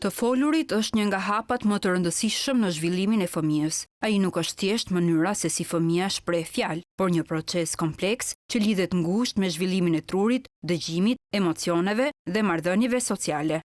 Të folurit është një nga hapat më të rëndësishëm në zhvillimin e fëmijës. Ai nuk është thjesht mënyra se si fëmija shpreh fjalë, por një proces kompleks që lidhet ngushtë me zhvillimin e trurit, dëgjimit, emocioneve dhe marrëdhënieve sociale.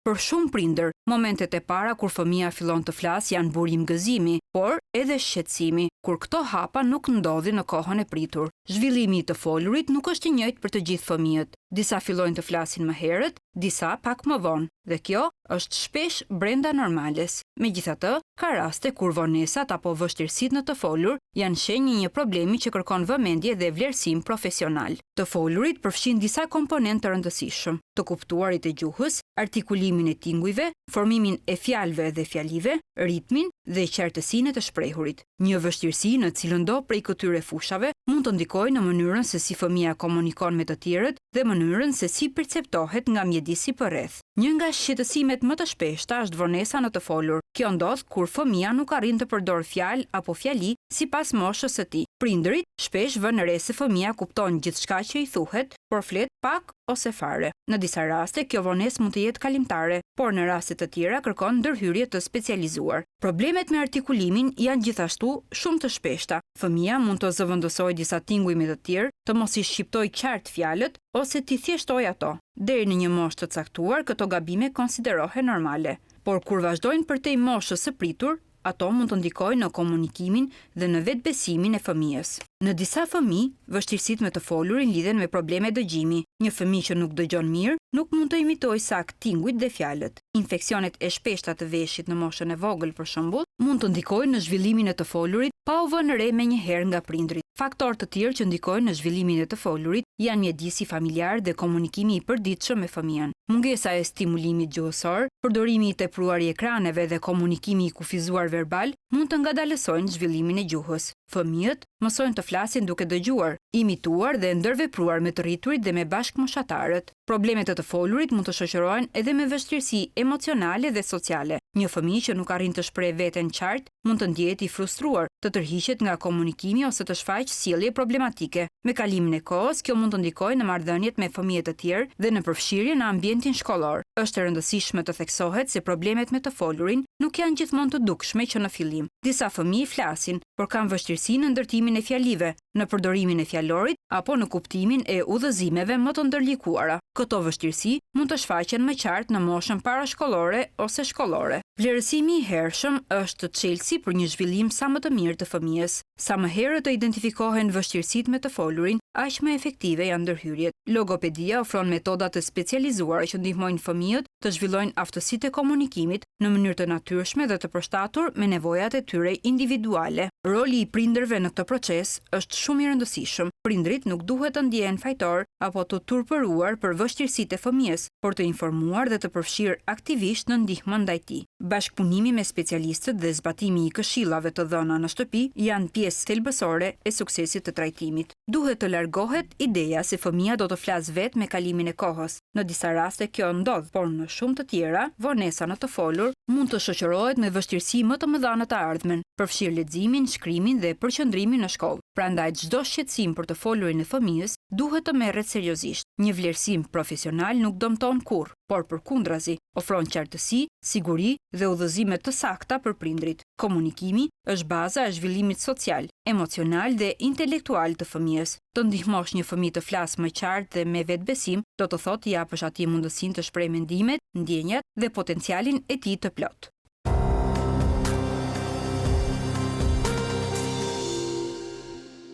Për shumë prindër, momentet e para kur fëmija fillon të flasë janë burim gëzimi, por edhe shqetësimi, kur këto hapa nuk ndodhin në kohën e pritur. Zhvillimi i të folurit nuk është i njëjtë për të gjithë fëmijët. Disa fillojnë të flasin më herët, disa pak më vonë, dhe kjo është shpesh brenda normales. Megjithatë, ka raste kur vonesat apo vështirësitë në të folur janë shenjë e një problemi që kërkon vëmendje dhe vlerësim profesional. Të folurit përfshin disa komponentë të rëndësishëm, të kuptuarit e gjuhës, artikulimin e tingujve, formimin e fjalëve dhe fjalive, ritmin dhe qartësinë e të shprehurit. Një vështirësi në cilëndo prej këtyre fushave mund të ndikojë në mënyrën se si fëmija komunikon me të tjerët dhe mënyrën se si perceptohet nga mjedisi përreth. Një nga shqetësimet më të shpeshta është vonesa në të folur. Kjo ndodh kur fëmija nuk arrin të përdorë fjalë apo fjali sipas moshës së tij. Prindërit shpesh vënë re se fëmija kupton gjithçka që i thuhet, por flet pak ose fare. Në disa raste, kjo vonesë mund të jetë kalimtare, por në raste të tjera kërkon ndërhyrje të specializuar. Problemet me artikulimin janë gjithashtu shumë të shpeshta. Fëmija mund të zëvendësojë disa tinguj me të tjerë, të mos i shqiptojë qartë fjalët ose t'i thjeshtojë ato. Deri në një moshë të caktuar, këto gabime konsiderohen normale. Por kur vazhdojnë përtej moshës së pritur, ato mund të ndikojnë në komunikimin dhe në vetëbesimin e fëmijës. Në disa fëmijë, vështirësitë me të folurin lidhen me probleme dëgjimi. Një fëmijë që nuk dëgjon mirë, nuk mund të imitojë saktë tingujt dhe fjalët. Infeksionet e shpeshta të veshit në moshën e vogël, për shembull, mund të ndikojnë në zhvillimin e të folurit pa u vënë re menjëherë nga prindërit. Faktorë të tjerë që ndikojnë në zhvillimin e të folurit janë mjedisi familjar dhe komunikimi i përditshëm me fëmijën. Mungesa e stimulimit gjuhësor, përdorimi i tepruar i ekraneve dhe komunikimi i kufizuar verbal mund të ngadalësojnë zhvillimin e gjuhës. Fëmijët mësojnë të flasin duke dëgjuar, imituar dhe ndërvepruar me të rriturit dhe me bashkëmoshatarët. Problemet e të folurit mund të shoqërohen edhe me vështirësi emocionale dhe sociale. Një fëmijë që nuk arrin të shprehë veten qartë mund të ndjehet i frustruar, të tërhiqet nga komunikimi ose të shfaqë sjellje problematike. Me kalimin e kohës, kjo mund të ndikojë në marrëdhëniet me fëmijët e tjerë dhe në përfshirjen në ambientin shkollor. Është e rëndësishme të theksohet se problemet me të folurin nuk janë gjithmonë të dukshme që në fillim. Disa fëmijë flasin, por kanë vështirësi në ndërtimin e fjalive, në përdorimin e fjalorit apo në kuptimin e udhëzimeve më të ndërlikuara. Këto vështirësi mund të shfaqen më qartë në moshën parashkollore ose shkollore. Vlerësimi i hershëm është çelësi për një zhvillim sa më të mirë të fëmijës. Sa më herët të identifikohen vështirësitë me të folurin, aq më efektive janë ndërhyrjet. Logopedia ofron metoda të specializuara që ndihmojnë fëmijët të zhvillojnë aftësitë e komunikimit në mënyrë të natyrshme dhe të përshtatur me nevojat e tyre individuale. Roli i prindërve në këtë proces është shumë i rëndësishëm. Prindërit nuk duhet të ndjehen fajtorë apo të turpëruar për vështirësitë e fëmijës, por të informuar dhe të përfshirë aktivisht në ndihmën ndaj tij. Bashkëpunimi me specialistët dhe zbatimi i këshillave të dhëna në shtëpi janë pjesë thelbësore e suksesit të trajtimit. Duhet të largohet ideja se fëmija do të flasë vetë me kalimin e kohës. Në disa raste kjo ndodh, por në shumë të tjera, vonesa në të folur mund të shoqërohet me vështirësi më të mëdha në të ardhmen, përfshirë leximin, shkrimin dhe përqendrimin në shkollë. Prandaj çdo shqetësim për të folurin e fëmijës duhet të merret seriozisht. Një vlerësim profesional nuk dëmton kurrë, por përkundrazi, ofron qartësi, siguri dhe udhëzime të sakta për prindërit. Komunikimi është baza e zhvillimit social, emocional dhe intelektual të fëmijës. Të ndihmosh një fëmijë të flasë më qartë dhe me vetëbesim, do të thotë t'i japësh atij mundësinë të shprehë mendimet, ndjenjat dhe potencialin e tij të plotë.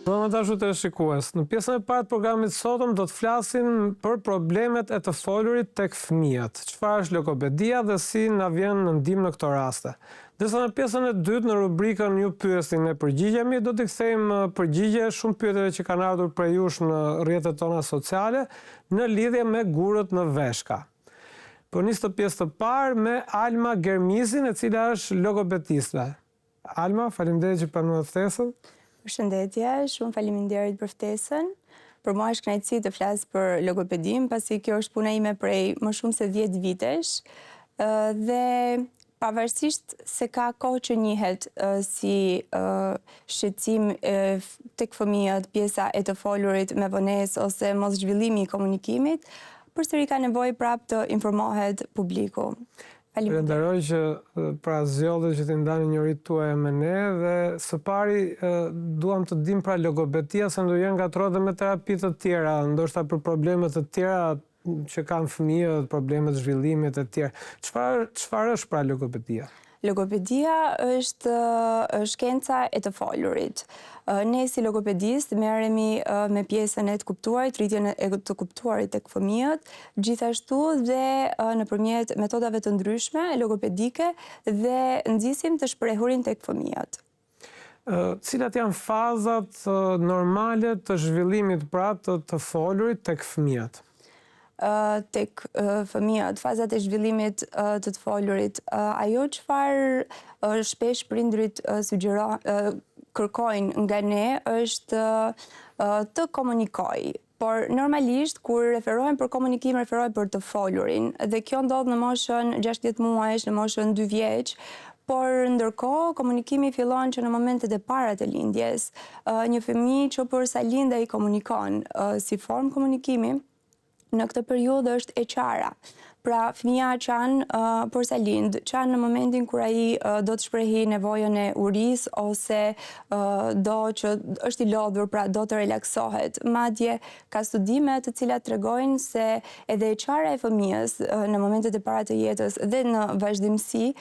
Të dashur teleshikues, në pjesën e parë të programit të sotëm do të flasim për problemet e të folurit tek fëmijët, çfarë është logopedia dhe si na vjen në ndihmë në këto raste. Ndërsa në pjesën e dytë, në rubrikën Ju pyesni ne përgjigjemi, do t'i kthejmë përgjigje shumë pyetjeve që kanë ardhur prej jush në rrjetet tona sociale në lidhje me gurët në veshka. Po nis këtë pjesë të parë me Alma Germizin, e cila është logopediste. Alma, faleminderit që pranuat ftesën. Përshëndetje, shumë faleminderit për ftesën. Për mua është kënaqësi të flas për logopedinë, pasi kjo është puna ime prej më shumë se 10 vitesh. Dhe pavarësisht se ka kohë që njihet si shqetësim tek fëmijët, pjesa e të folurit me vonesë ose moszhvillimi i komunikimit, përsëri ka nevojë prapë të informohet publiku. Falenderoj që pra zgjodhët që t'i ndani njohuritë tuaja me ne dhe së pari duam të dimë pra logopedia se ndonjëherë ngatërrohet dhe me terapi të tjera, ndoshta për probleme të tjera që kanë fëmijët, probleme të zhvillimit e tjerë. Çfarë çfarë është pra logopedia? Logopedia është shkenca e të folurit. Ne si logopedistë merremi me pjesën e të kuptuarit, rritjen e të kuptuarit tek fëmijët, gjithashtu dhe nëpërmjet metodave të ndryshme logopedike dhe nxisim të shprehurin tek fëmijët. Cilat janë fazat normale të zhvillimit pra të të folurit tek fëmijët? Tek fëmijët, fazat e zhvillimit të të folurit, ajo çfarë shpesh prindërit sugjerojnë, kërkojnë nga ne është të komunikojë. Por normalisht kur referohem për komunikim referohem për të folurin dhe kjo ndodh në moshën 60 muajsh, në moshën 2 vjeç, por ndërkohë komunikimi fillon që në momentet e para të lindjes. Një fëmijë që porsa lind ai komunikon si formë komunikimi, në këtë periudhë është e qara. Pra, fëmija qan porsa lind, qan në momentin kur ai do të shprehi nevojën e urisë ose do që është i lodhur, pra do të relaksohet. Madje ka studime të cilat tregojnë se edhe e qara e fëmijës në momentet e para të jetës dhe në vazhdimësi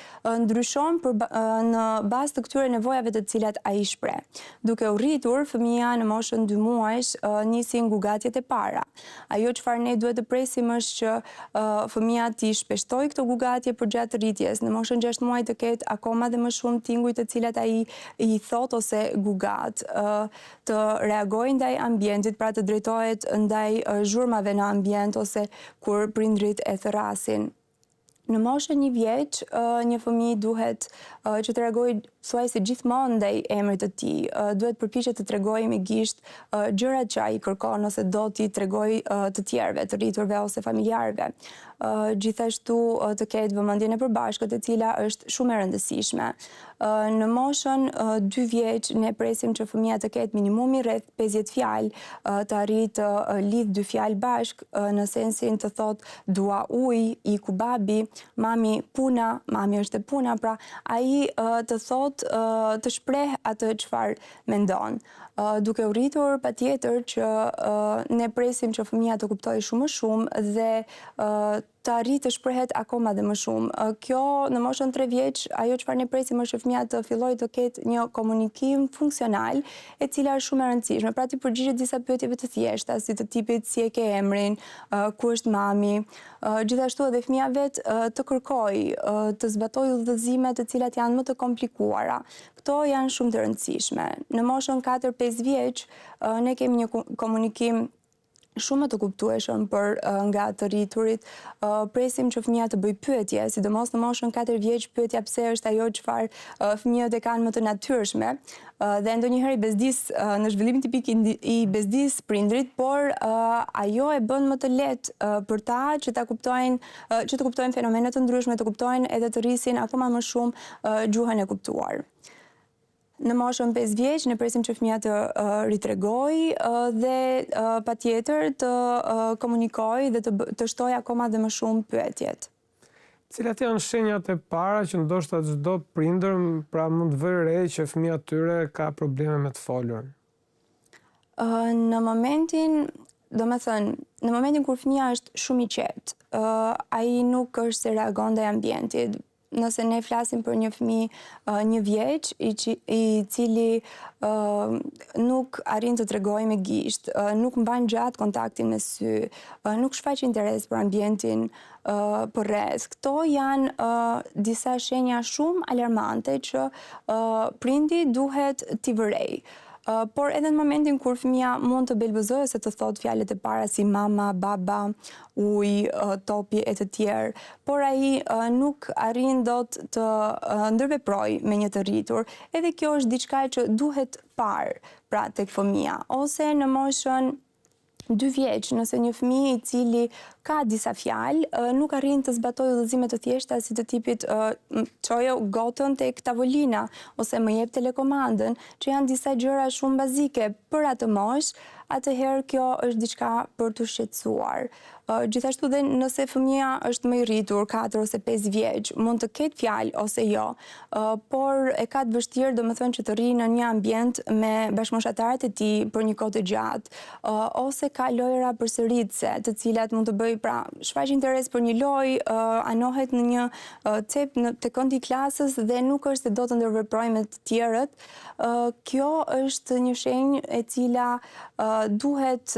ndryshon për në bazë të këtyre nevojave të cilat ai shpreh. Duke u rritur, fëmija në moshën 2 muajsh nisin gugatjet e para. Ajo çfarë ne duhet të presim është që fëmija t'i shpeshtojë këto gugatje përgjatë rritjes, në moshën 6 muaj të ketë akoma dhe më shumë tinguj të cilat ai i thotë ose gugat, të reagojë ndaj ambientit, pra të drejtohet ndaj zhurmave në ambient ose kur prindërit e thërrasin. Në moshën një vjeç, një fëmijë duhet që të reagojë thuajse gjithmonë ndaj emrit të tij. Duhet përpiqet të tregojë me gisht gjërat që ai kërkon ose do t'i tregojë të tjerëve, të rriturve ose familjarëve. Gjithashtu të ketë vëmendjen e përbashkët e cila është shumë e rëndësishme. Në moshën 2 vjeç ne presim që fëmija të ketë minimumi rreth 50 fjalë, të arrijë të lidhë dy fjalë bashkë, në sensin të thotë dua ujë, iku babi, mami puna, mami është te puna, pra ai të thotë të shprehë atë çfarë mendon. Duke u rritur patjetër që ne presim që fëmija të kuptojë shumë më shumë dhe të arrijë të shprehet akoma dhe më shumë. Kjo në moshën 3 vjeç, ajo çfarë ne presim është që fëmija të fillojë të ketë një komunikim funksional, e cila është shumë e rëndësishme. Pra t'i përgjigjet disa pyetjeve të thjeshta, si të tipit si e ke emrin, ku është mami. Gjithashtu edhe fëmija vetë të kërkojë, të zbatojë udhëzime të cilat janë më të komplikuara. Këto janë shumë të rëndësishme. Në moshën 4-5 vjeç, ne kemi një komunikim shumë më të kuptueshëm për nga të rriturit. Presim që fëmija të bëjë pyetje, sidomos në moshën 4 vjeç, pyetja pse është ajo çfarë fëmijët e kanë më të natyrshme. Dhe ndonjëherë i bezdis në zhvillimin tipik i bezdis prindërit, por ajo e bën më të lehtë për ta që ta kuptojnë, që të kuptojnë fenomene të ndryshme, të kuptojnë edhe të rrisin akoma më shumë gjuhën e kuptuar. Në moshën 5 vjeç ne presim që fëmija të ritregojë dhe patjetër të komunikojë dhe të të shtojë akoma dhe më shumë pyetjet. Cilat janë shenjat e para që ndoshta çdo prindër pra mund të vërë re që fëmija e tyre ka probleme me të folur? Në momentin, domethënë, në momentin kur fëmija është shumë i qetë, ai nuk është se reagon ndaj ambientit, nëse ne flasim për një fëmijë një vjeç, i cili nuk arrin të tregojë me gisht, nuk mban gjatë kontaktin me sy, nuk shfaq interes për ambientin përreth. Këto janë disa shenja shumë alarmante që prindi duhet t'i vërejë. Por edhe në momentin kur fëmija mund të belbëzojë ose të thotë fjalët e para si mama, baba, ujë, topi e të tjerë, por ai nuk arrin dot të ndërveprojë me një të rritur. Edhe kjo është diçka që duhet parë, pra tek fëmija, ose në moshën 2 vjeç, nëse një fëmijë i cili ka disa fjalë, nuk arrin të zbatojë udhëzime të thjeshta si të tipit çoje gotën tek tavolina ose më jep telekomandën, që janë disa gjëra shumë bazike për atë moshë, atëherë kjo është diçka për t'u shqetësuar. Gjithashtu dhe nëse fëmija është më i rritur, 4 ose 5 vjeç, mund të ketë fjalë ose jo, por e ka të vështirë domethënë që të rrijë në një ambient me bashkëmoshatarët e tij për një kohë të gjatë, ose ka lojëra përsëritëse, të cilat mund të bëjë, pra, shfaq interes për një lojë, anohet në një cep në te këndi i klasës dhe nuk është se do të ndërveprojë me të tjerët, kjo është një shenjë e cila duhet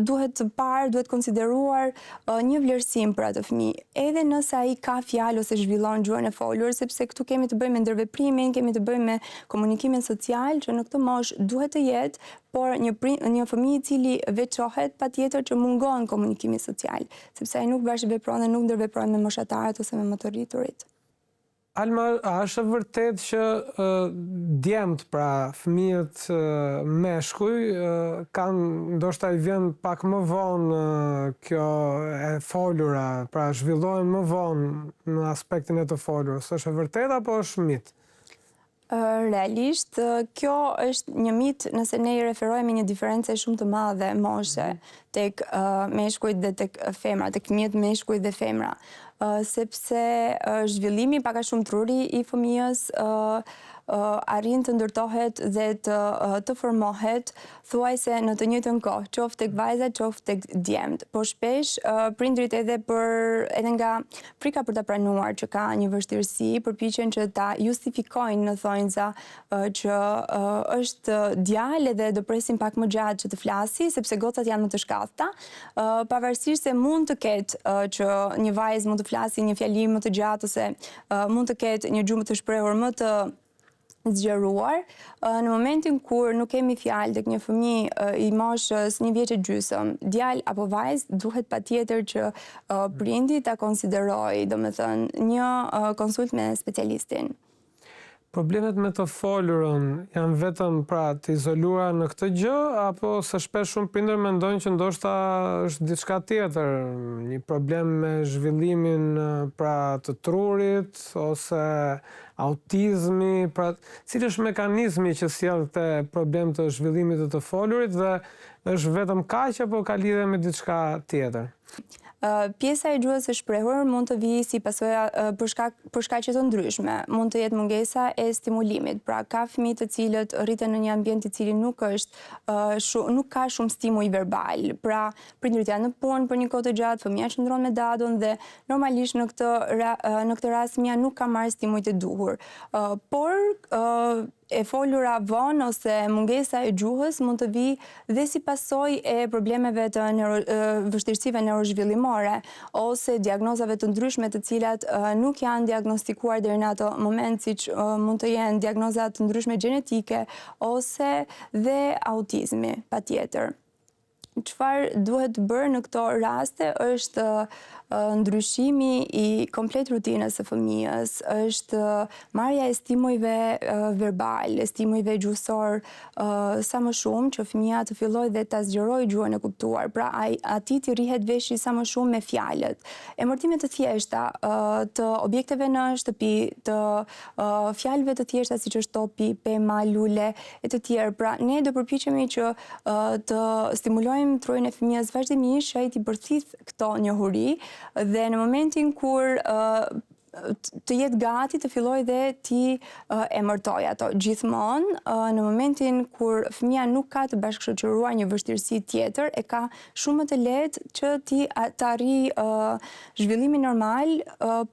duhet parë, duhet konsideruar një vlerësim për atë fëmijë, edhe nëse ai ka fjalë ose zhvillon gjuhën e folur, sepse këtu kemi të bëjmë me ndërveprimin, kemi të bëjmë me komunikimin social që në këtë moshë duhet të jetë, por një një fëmijë i cili veçohet patjetër që mungon komunikimi social, sepse ai nuk bashkëvepron dhe nuk ndërvepron me moshatarët ose me më të rriturit. Alma, a është e vërtetë që djemtë, pra fëmijët meshkuj, kanë, ndoshta i vjen pak më vonë kjo e folura, pra zhvillohen më vonë në aspektin e të folurës, është e vërtetë apo është mit? Realisht, kjo është një mit nëse ne i referohemi një diference shumë të madhe moshe mhm. tek meshkujt dhe tek femra, tek fëmijët meshkuj dhe femra. Sepse zhvillimi pak a shumë truri i fëmijës arrin të ndërtohet dhe të të formohet thuajse në të njëjtën kohë, qoftë tek vajzat, qoftë tek djemtë. Po shpesh prindërit edhe për edhe nga frika për ta pranuar që ka një vështirësi, përpiqen që ta justifikojnë në thonjza që është djalë edhe do presim pak më gjatë që të flasi, sepse gocat janë më të shkathta, pavarësisht se mund të ketë që një vajzë mund të flasi një fjali më të gjatë ose mund të ketë një gjuhë të shprehur më të zgjeruar, në momentin kur nuk kemi fjalë tek një fëmijë i moshës një vjeç e gjysmë, djalë apo vajzë, duhet patjetër që prindi ta konsiderojë, domethënë, një konsultë me specialistin. Problemet me të folurën janë vetëm pra të izoluara në këtë gjë apo se shpesh shumë prindër mendojnë që ndoshta është diçka tjetër, një problem me zhvillimin pra të trurit ose autizmi, pra cili është mekanizmi që sjell këtë problem të zhvillimit të të folurit dhe është vetëm kaq apo ka lidhje me diçka tjetër? Pjesa e gjuhës së shprehur mund të vijë si pasojë për shkak për shkaqe të ndryshme. Mund të jetë mungesa e stimulimit. Pra ka fëmijë të cilët rriten në një ambient i cili nuk është nuk ka shumë stimuj verbal. Pra prindërit janë në punë për një kohë të gjatë, fëmija qëndron me dadon dhe normalisht në këtë në këtë rast fëmija nuk ka marrë stimujt e duhur. Por e folura vonë ose mungesa e gjuhës mund të vijë dhe si pasojë e problemeve të neuro, vështirësive neurozhvillimore ose diagnozave të ndryshme të cilat nuk janë diagnostikuar deri në ato moment siç mund të jenë diagnoza të ndryshme gjenetike ose dhe autizmi, patjetër. Çfarë duhet bërë në këto raste është ndryshimi i komplet rutinës së fëmijës, është marrja e stimujve verbal, e stimujve gjuhësor sa më shumë që fëmija të fillojë dhe ta zgjerojë gjuhën e kuptuar. Pra ai atij t'i rrihet veshi sa më shumë me fjalët. Emërtime të thjeshta të objekteve në shtëpi, të fjalëve të thjeshta siç është topi, pema, lule e të tjerë. Pra ne do përpiqemi që të stimulojmë trurin e fëmijës vazhdimisht që ai t'i përthithë këto njohuri dhe në momentin kur të jetë gati të fillojë dhe t'i emërtojë ato. Gjithmonë, në momentin kur fëmija nuk ka të bashkëshoqëruar një vështirësi tjetër, e ka shumë më të lehtë që t'i të arrijë zhvillimin normal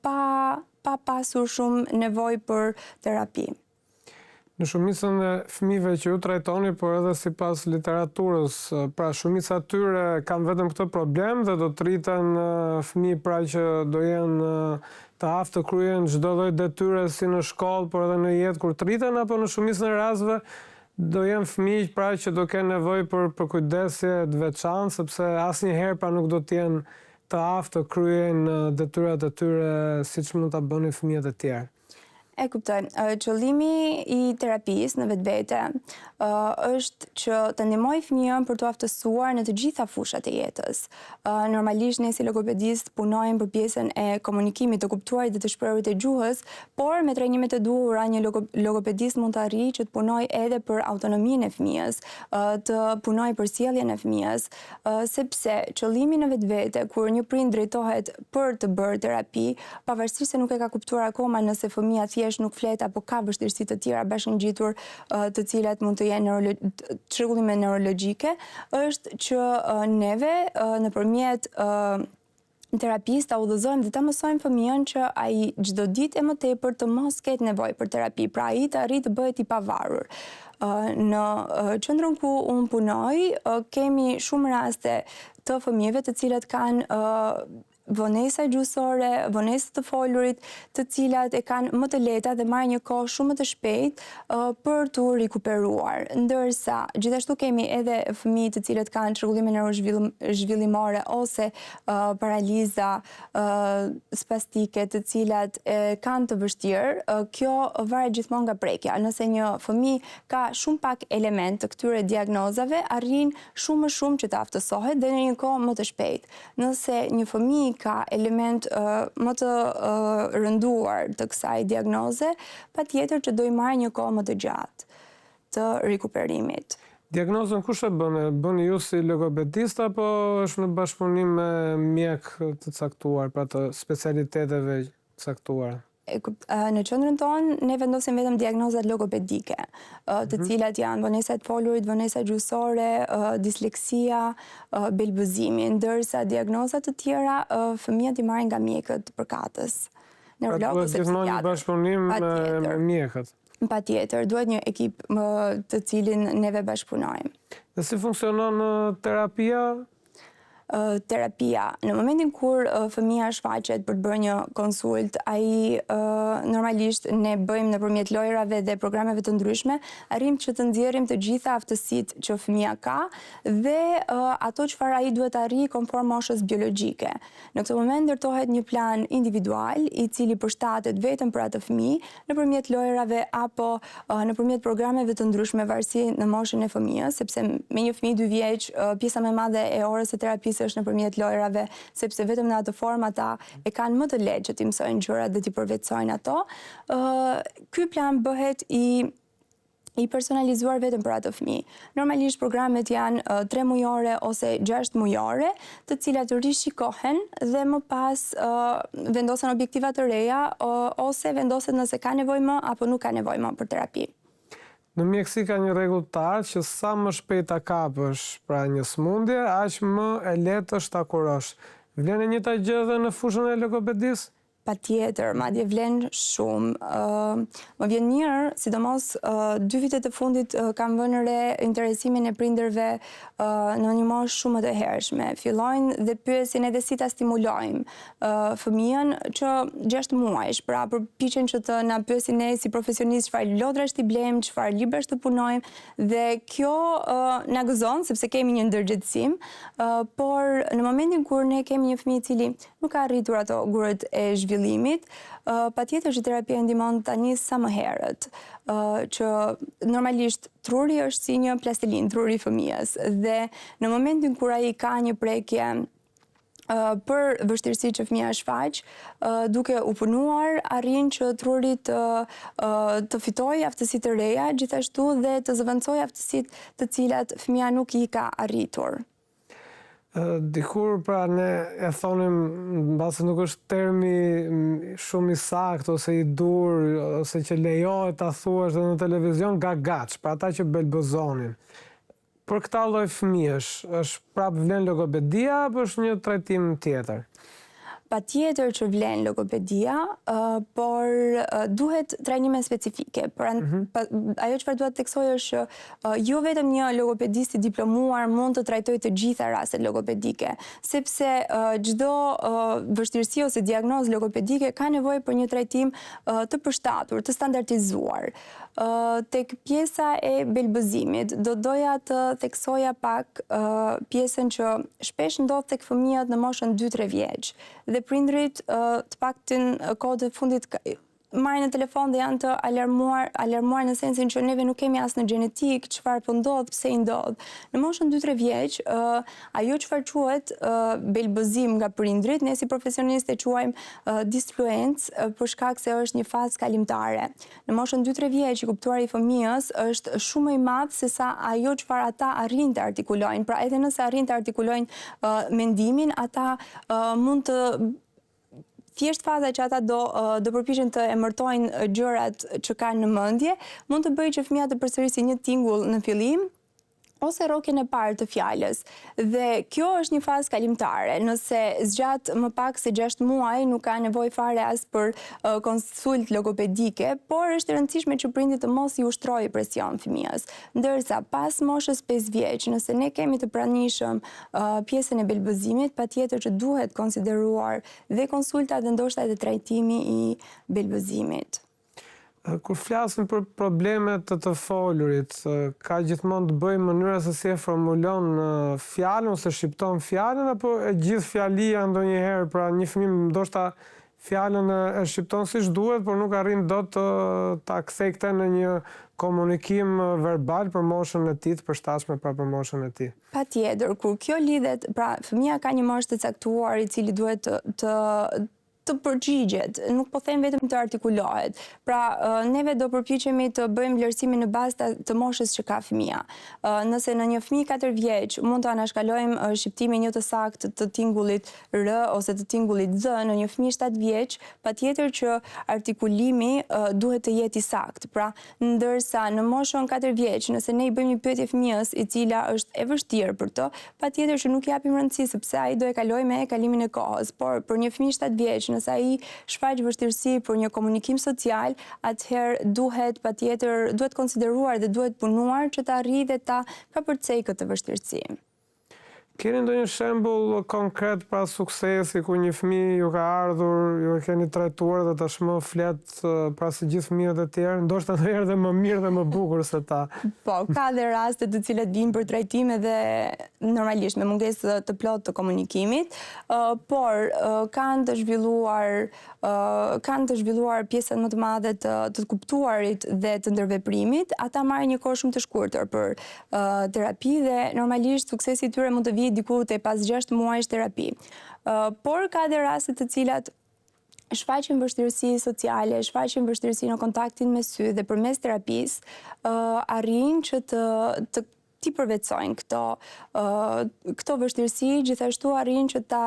pa pa pasur shumë nevojë për terapi. Në shumicën e fëmijëve që ju trajtoni, por edhe sipas literaturës, pra shumica e tyre kanë vetëm këtë problem dhe do të rriten fëmijë pra që do jenë të aftë të kryejnë çdo lloj detyre si në shkollë, por edhe në jetë kur të rriten apo në shumicën e rasteve do jenë fëmijë pra që do kenë nevojë për përkujdesje të veçantë sepse asnjëherë pra nuk do të jenë të aftë të kryejnë detyrat e tyre siç mund ta bënin fëmijët e tjerë. E kuptoj. Qëllimi i terapisë në vetvete është që të ndihmojë fëmijën për t'u aftësuar në të gjitha fushat e jetës. Normalisht ne si logopedistë punojmë për pjesën e komunikimit, të kuptuarit dhe të shprehurit e gjuhës, por me trajnimet e duhura një logopedist mund të arrijë që të punojë edhe për autonominë e fëmijës, të punojë për sjelljen e fëmijës, sepse qëllimi në vetvete kur një prind drejtohet për të bërë terapi, pavarësisht se nuk e ka kuptuar akoma nëse fëmija thjesht nuk flet apo ka vështirësi të tjera bashkëngjitur të cilat mund të jenë çrregullime neurologjike, është që neve nëpërmjet terapisë ta udhëzojmë dhe ta mësojmë fëmijën që ai çdo ditë e më tepër të mos ketë nevojë për terapi, pra ai të arrijë të bëhet i pavarur. Në qendrën ku unë punoj, kemi shumë raste të fëmijëve të cilët kanë vonesa gjuhësore, vonesë të folurit, të cilat e kanë më të lehta dhe marrin një kohë shumë më të shpejtë për t'u rikuperuar. Ndërsa, gjithashtu kemi edhe fëmijë të cilët kanë çrregullime neurozhvillimore ose paraliza spastike të cilat e kanë të vështirë, kjo varet gjithmonë nga prekja. Nëse një fëmijë ka shumë pak elementë të këtyre diagnozave, arrin shumë më shumë që të aftësohet dhe në një kohë më të shpejtë. Nëse një fëmijë ka elementë më të rënduar të kësaj diagnoze, patjetër që do i marrë një kohë më të gjatë të rikuperimit. Diagnozën kush e bën? E bëni ju si logopedist apo është në bashkëpunim me mjekë të caktuar, pra të specialiteteve të caktuara? Në qendrën tonë ne vendosim vetëm diagnozat logopedike, të mhm. cilat janë vonesa e të folurit, vonesa gjuhësore, disleksia, belbëzimi, ndërsa diagnoza të tjera fëmijët i marrin nga mjekët përkatës. Pra Neurolog ose psikiatër. Gjithmonë një bashkëpunim me mjekët. Patjetër, duhet një ekip të cilin neve bashkëpunojmë. Dhe si funksionon terapia? Terapia, në momentin kur fëmija shfaqet për të bërë një konsult, ai normalisht ne bëjmë nëpërmjet lojërave dhe programeve të ndryshme, arrijmë që të nxjerrim të gjitha aftësitë që fëmija ka dhe ato çfarë ai duhet të arrijë konform moshës biologjike. Në këtë moment ndërtohet një plan individual, i cili përshtatet vetëm për atë fëmijë, nëpërmjet lojërave apo nëpërmjet programeve të ndryshme varësi në moshën e fëmijës, sepse me një fëmijë 2 vjeç, pjesa më e madhe e orës së terapisë është nëpërmjet lojërave, sepse vetëm në atë formë ata e kanë më të lehtë që t'i mësojnë gjërat dhe t'i përvetësojnë ato. Ky plan bëhet i i personalizuar vetëm për atë fëmijë. Normalisht programet janë 3 mujore ose 6 mujore, të cilat rishikohen dhe më pas vendosen objektiva të reja ose vendoset nëse ka nevojë më apo nuk ka nevojë më për terapi. Në mjekësi ka një rregull të artë që sa më shpejt ta kapësh pra një sëmundje, aq më e lehtë është ta kurosh. Vlen e njëjta gjë edhe në fushën e logopedisë? Patjetër, madje vlen shumë. Më vjen mirë, sidomos dy vitet e fundit kam vënë re interesimin e prindërve në një moshë shumë më të hershme. Fillojnë dhe pyesin edhe si ta stimulojmë fëmijën që 6 muajsh, pra përpiqen që të na pyesin ne si profesionistë çfarë lodrash t'i blejmë, çfarë librash të punojmë dhe kjo na gëzon sepse kemi një ndërgjegjësim, por në momentin kur ne kemi një fëmijë i cili nuk ka arritur ato gurët e zhvillimit, patjetër që terapia ndihmon ta nisë sa më herët, që normalisht truri është si një plastelinë, truri i fëmijës, dhe në momentin kur ai ka një prekje për vështirësi që fëmija shfaq, duke u punuar, arrin që truri të, të fitojë aftësi të reja, gjithashtu dhe të zëvendësojë aftësitë të cilat fëmija nuk i ka arritur. Dikur pra ne e thonim mbase nuk është termi shumë i saktë ose i duhur ose që lejohet ta thuash dhe në televizion gagaç, pra ata që belbëzonin. Për këta lloj fëmijësh, është prapë vlen logopedia apo është një trajtim tjetër? Patjetër që vlen logopedia, por duhet trajnime specifike. Pra, mhm. ajo çfarë dua të theksoj është që jo vetëm një logopedist i diplomuar mund të trajtojë të gjitha rastet logopedike, sepse çdo vështirësi ose diagnozë logopedike ka nevojë për një trajtim të përshtatur, të standardizuar. Tek pjesa e belbëzimit, do doja të theksoja pak pjesën që shpesh ndodh tek fëmijët në moshën 2-3 vjeç dhe prindërit të paktën kohët e fundit Marrin në telefon dhe janë të alarmuar, alarmuar në sensin që neve nuk kemi as në gjenetikë çfarë po ndodh, pse i ndodh. Në moshën 2-3 vjeç, ajo çfarë quhet belbëzim nga prindrit, ne si profesionistë e quajmë disfluencë për shkak se është një fazë kalimtare. Në moshën 2-3 vjeç, i kuptuari i fëmijës është shumë më i madh se sa ajo çfarë ata arrijnë të artikulojnë. Pra edhe nëse arrijnë të artikulojnë mendimin, ata mund të thjesht faza që ata do do përpiqen të emërtojnë gjërat që kanë në mendje, mund të bëjë që fëmija të përsërisë një tingull në fillim ose rrokjen e parë të fjalës. Dhe kjo është një fazë kalimtare. Nëse zgjat më pak se 6 muaj, nuk ka nevojë fare as për konsultë logopedike, por është e rëndësishme që prindi të mos i ushtrojë presion fëmijës. Ndërsa pas moshës 5 vjeç, nëse ne kemi të pranishëm pjesën e belbëzimit, patjetër që duhet konsideruar dhe konsulta dhe ndoshta edhe trajtimi i belbëzimit. Kur flasim për probleme të të folurit, ka gjithmonë të bëjë mënyra se si e formulon fjalën ose shqipton fjalën apo e gjithë fjalia ndonjëherë, pra një fëmijë ndoshta Fjalën e shqipton siç duhet, por nuk arrin dot ta kthejë këtë në një komunikim verbal për moshën e tij, të përshtatshme pra për moshën e tij. Patjetër, kur kjo lidhet, pra fëmija ka një moshë të caktuar i cili duhet të të të përgjigjet, nuk po them vetëm të artikulohet. Pra, neve do përpiqemi të bëjmë vlerësimin në bazë të, të moshës që ka fëmija. Nëse në një fëmijë 4 vjeç mund të anashkalojmë shqiptimin jo të saktë të tingullit R ose të tingullit Z në një fëmijë 7 vjeç, patjetër që artikulimi duhet të jetë i saktë. Pra, ndërsa në moshën 4 vjeç, nëse ne i bëjmë një pyetje fëmijës e cila është e vështirë për të, patjetër që nuk i japim rëndësi sepse ai do e kalojë me kalimin e kohës. Por për një fëmijë 7 vjeç, nëse ai shfaq vështirësi për një komunikim social, atëherë duhet patjetër duhet konsideruar dhe duhet punuar që të arrijë dhe ta kapërcejë këtë vështirësi. Keni ndonjë shembull konkret pra suksesi ku një fëmijë ju ka ardhur, ju e keni trajtuar dhe tashmë flet pra si gjithë fëmijët e tjerë, ndoshta ndonjëherë dhe më mirë dhe më bukur se ta. Po, ka dhe raste të cilat vijnë për trajtim edhe normalisht me mungesë të plotë të komunikimit, por kanë të zhvilluar kanë të zhvilluar pjesën më të madhe të të kuptuarit dhe të ndërveprimit, ata marrin një kohë shumë të shkurtër për terapi dhe normalisht suksesi i tyre mund të vijë diku te pas 6 muajsh terapi. Por ka dhe raste të cilat shfaqin vështirësi sociale, shfaqin vështirësi në kontaktin me sy dhe përmes terapisë arrijnë që të të t'i përvetësojnë këto këto vështirësi, gjithashtu arrijnë që ta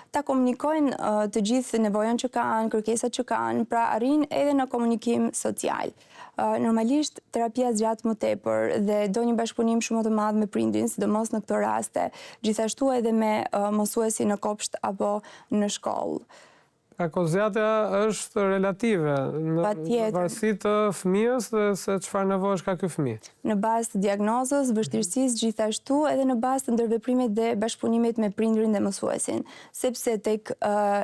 ta komunikojnë të gjithë nevojën që kanë, kërkesat që kanë, pra arrijnë edhe në komunikim social. Normalisht terapia zgjat më tepër dhe do një bashkëpunim shumë më të madh me prindin, sidomos në këto raste, gjithashtu edhe me mësuesin në kopsht apo në shkollë. Pra kohëzgjatja është relative, në varësi të fëmijës dhe se çfarë nevojësh ka ky fëmijë. Në bazë të diagnozës, vështirësisë gjithashtu edhe në bazë të ndërveprimit dhe bashkëpunimit me prindërin dhe mësuesin. Sepse tek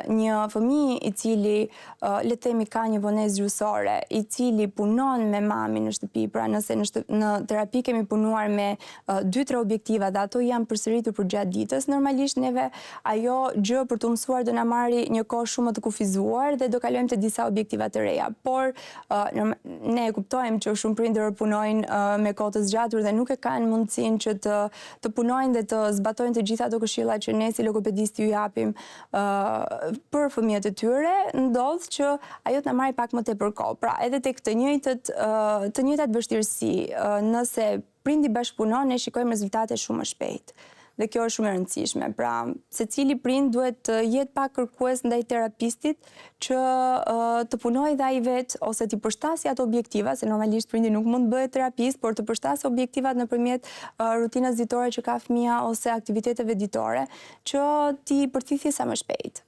një fëmijë i cili le të themi ka një vonesë gjuhësore, i cili punon me mamin në shtëpi, pra nëse në shtëpi, në terapi kemi punuar me 2-3 objektiva dhe ato janë përsëritur përgjatë ditës, normalisht neve ajo gjë për t'u mësuar do na marri një kohë shumë më të kufizuar dhe do kalojmë te disa objektiva të reja. Por ne e kuptojmë që shumë prindër punojnë me kohë të zgjatur dhe nuk e kanë mundësinë që të të punojnë dhe të zbatojnë të gjitha ato këshilla që ne si logopedistë ju japim për fëmijët e tyre, ndodh që ajo të na marrë pak më tepër kohë. Pra, edhe tek të njëjtët të njëjtat vështirësi, nëse prindi bashkëpunon, ne shikojmë rezultate shumë më shpejt. Dhe kjo është shumë e rëndësishme. Pra, secili prind duhet të jetë pak kërkues ndaj terapistit që të punojë dhe ai vetë ose t'i përshtasë ato objektiva, se normalisht prindi nuk mund të bëhet terapist, por të përshtasë objektivat nëpërmjet rutinës ditore që ka fëmija ose aktiviteteve ditore, që t'i përthithë sa më shpejt.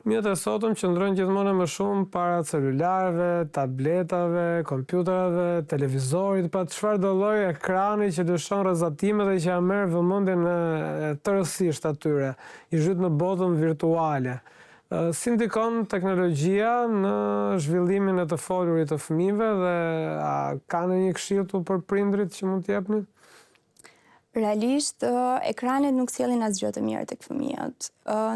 Fëmijët e sotëm qëndrojnë gjithmonë e më shumë para celularëve, tabletave, kompjuterave, televizorit, pra çfarëdo lloj ekrani që lëshon rrezatime dhe që ia merr vëmendjen tërësisht atyre, i zhyt në botën virtuale. Si ndikon teknologjia në zhvillimin e të folurit të fëmijëve dhe a ka ndonjë këshillë këtu për prindërit që mund të jepni? Realisht, ekranet nuk sjellin asgjë të mirë tek fëmijët.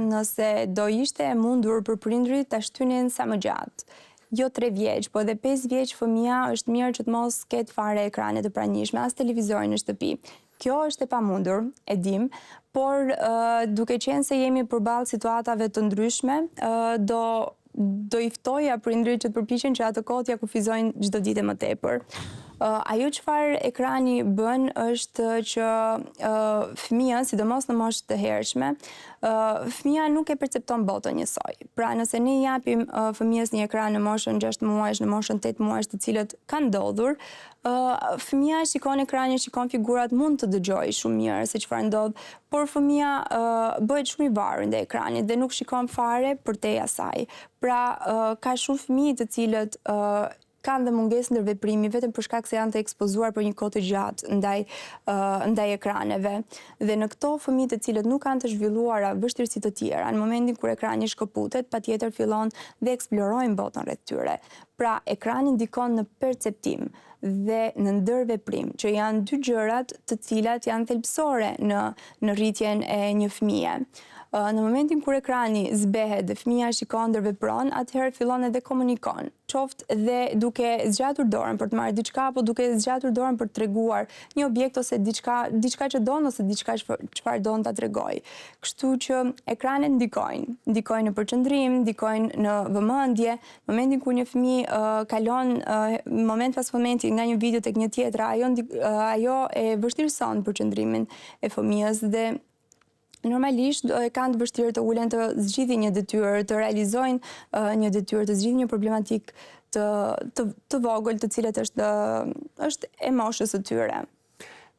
Nëse do ishte e mundur për prindërit ta shtynin sa më gjatë. jo 3 vjeç, po edhe 5 vjeç fëmija është mirë që të mos ketë fare ekrane të pranishme, as televizorin në shtëpi. Kjo është e pamundur, e dim, por duke qenë se jemi përballë situatave të ndryshme, do do i ftoja prindërit që të përpiqen që atë kohë t'ia kufizojnë çdo ditë e më tepër. Ajo çfarë ekrani bën është që fëmija, sidomos në moshë të hershme, fëmija nuk e percepton botën njësoj. Pra, nëse ne i japim fëmijës një ekran në moshën 6 muajsh, në moshën 8 muajsh, të cilët kanë ndodhur, Fëmija shikon ekranin, shikon figurat, mund të dëgjojë shumë mirë se çfarë ndodh, por fëmija bëhet shumë i varur ndaj ekranit dhe nuk shikon fare përtej asaj. Pra, ka shumë fëmijë të cilët kanë dhe mungesë ndërveprimi vetëm për shkak se janë të ekspozuar për një kohë të gjatë ndaj ndaj ekraneve. Dhe në këto fëmijë të cilët nuk kanë të zhvilluara vështirësi të tjera, në momentin kur ekrani shkëputet, patjetër fillon dhe eksplorojnë botën rreth tyre. Pra, ekrani ndikon në perceptim dhe në ndërveprim, që janë dy gjërat të cilat janë thelbësore në në rritjen e një fëmije. Në momentin kur ekrani zbehet dhe fëmija shikon ndërvepron, atëherë fillon edhe komunikon, qoftë dhe duke zgjatur dorën për të marrë diçka apo duke zgjatur dorën për të treguar një objekt ose diçka, diçka që don ose diçka çfarë don ta tregojë. Kështu që ekranet ndikojnë, ndikojnë në përqendrim, ndikojnë në vëmendje, Në momentin kur një fëmijë kalon moment pas momenti nga një video tek një tjetra, ajo ajo e vështirëson përqendrimin e fëmijës dhe normalisht e kanë të vështirë të ulen të zgjidhin një detyrë, të realizojnë një detyrë, të zgjidhin një problematikë të të të vogël, të cilët është është e moshës së tyre.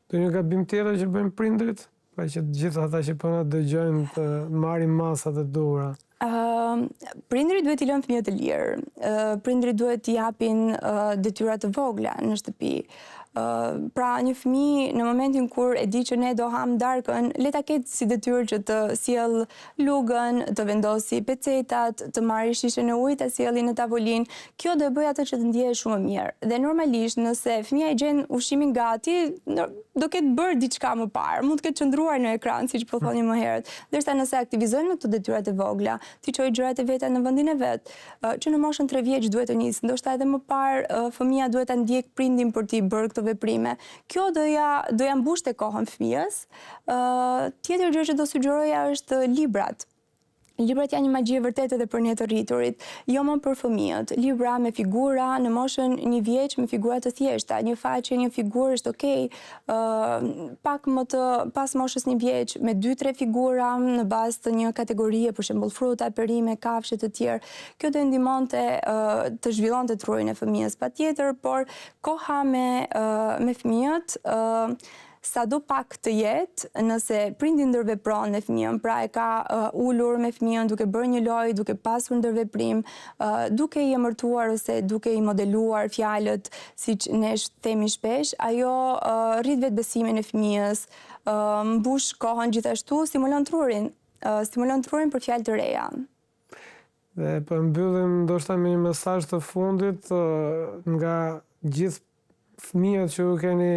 Ndonjë gabim tjetër që bëjnë prindërit? Pra që të gjithë ata që po na dëgjojnë të marrin masat e duhura. Prindërit duhet t'i lënë fëmijët të lirë. Prindërit duhet t'i japin detyra të vogla në shtëpi. Pra një fëmijë në momentin kur e di që ne do hamë darkën, le ta ketë si detyrë që të sjellë lugën, të vendosi pecetat, të marrë shishen e ujit, ta sjelli në tavolinë. Kjo do e bëjë atë që të ndjehet shumë më mirë. Dhe normalisht nëse fëmija e gjen ushqimin gati, do ketë bërë diçka më parë, mund të ketë qëndruar në ekran, siç po thonim më herët. Ndërsa nëse aktivizojmë në këto detyrat e vogla, t'i çojë gjërat e veta në vendin e vet, që në moshën 3 vjeç duhet të nisë, ndoshta edhe më parë fëmija duhet ta ndjekë prindin për t'i bërë këto veprime. Kjo do ja do ja mbushte kohën fëmijës. Tjetër gjë që do sugjeroja është librat. Librat janë një magji e vërtetë edhe për ne të rriturit, jo më për fëmijët. Libra me figura në moshën një vjeç me figura të thjeshta, një faqe, një figurë është okay. Ë pak më të pas moshës një vjeç me 2-3 figura në bazë të një kategorie, për shembull fruta, perime, kafshë të tjerë. Kjo do e ndihmonte të zhvillonte trurin e fëmijës patjetër, por koha me me fëmijët ë Sado pak të jetë, nëse prindi ndërvepron me fëmijën, pra e ka ulur me fëmijën duke bërë një lojë, duke pasur ndërveprim, duke i emërtuar ose duke i modeluar fjalët, siç ne themi shpesh, ajo rrit vetëbesimin e fëmijës, mbush kohën gjithashtu, stimulon trurin, stimulon trurin për fjalë të reja. Dhe po e mbyllim ndoshta me një mesazh të fundit nga gjithë fëmijët që ju keni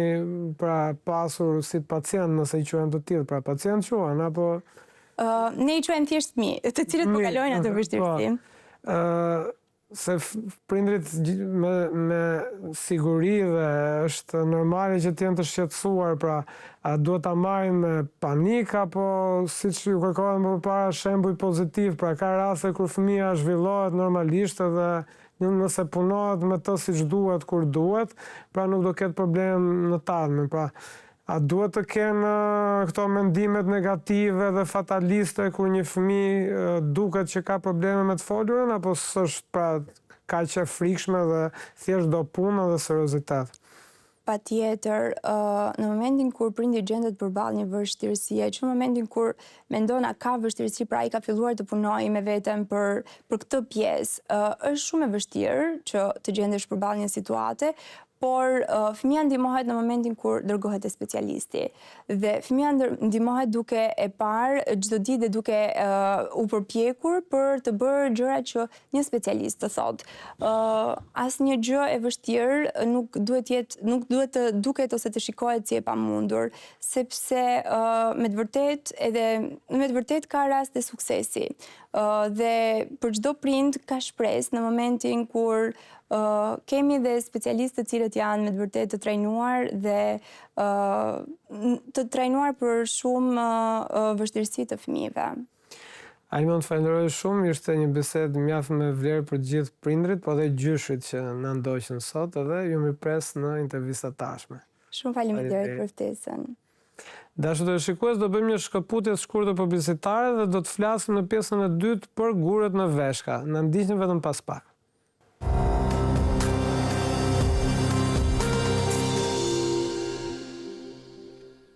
pra pasur si pacient, nëse i quajmë të tillë, pra pacient quhen apo Ne i quajmë thjesht fëmijë, të cilët po kalojnë atë vështirësi. Po. Se prindërit me me siguri dhe është normale që të jenë të shqetësuar, pra a duhet ta marrin me panik apo siç ju kërkova më përpara shembuj pozitivë, pra ka raste kur fëmija zhvillohet normalisht edhe nëse punohet me të siç duhet kur duhet, pra nuk do ketë problem në të ardhmen, pra A duhet të kenë këto mendimet negative dhe fataliste kur një fëmijë duket që ka probleme me të folurën apo s'është pra kaq e frikshme dhe thjesht do punë dhe seriozitet? Patjetër, në momentin kur prindi gjendet përballë një vështirësie, që në momentin kur mendon a ka vështirësi, pra ai ka filluar të punojë me veten për për këtë pjesë, është shumë e vështirë që të gjendesh përballë një situate, Por fëmija ndihmohet në momentin kur dërgohet te specialisti. Dhe fëmija ndihmohet duke e parë çdo ditë dhe duke u përpjekur për të bërë gjëra që një specialist të thotë. Asnjë gjë e vështirë nuk duhet të jetë, nuk duhet të duket ose të shikohet si e pamundur, sepse me të vërtetë edhe me të vërtetë ka raste suksesi. Dhe për çdo prind ka shpresë në momentin kur kemi dhe specialistë të cilët janë me të vërtetë të trajnuar dhe të trajnuar për shumë vështirësi të fëmijëve. Alma, të falenderoj shumë, ishte një bisedë mjaft me vlerë për të gjithë prindërit, po edhe gjyshërit që na ndoqën sot edhe ju mirëpres në intervistat e ardhshme. Shumë faleminderit për ftesën. Dashur teleshikues, do bëjmë një shkëputje të shkurtër publicitare dhe do të flasim në pjesën e dytë për gurët në veshka. Na ndiqni vetëm pas pak.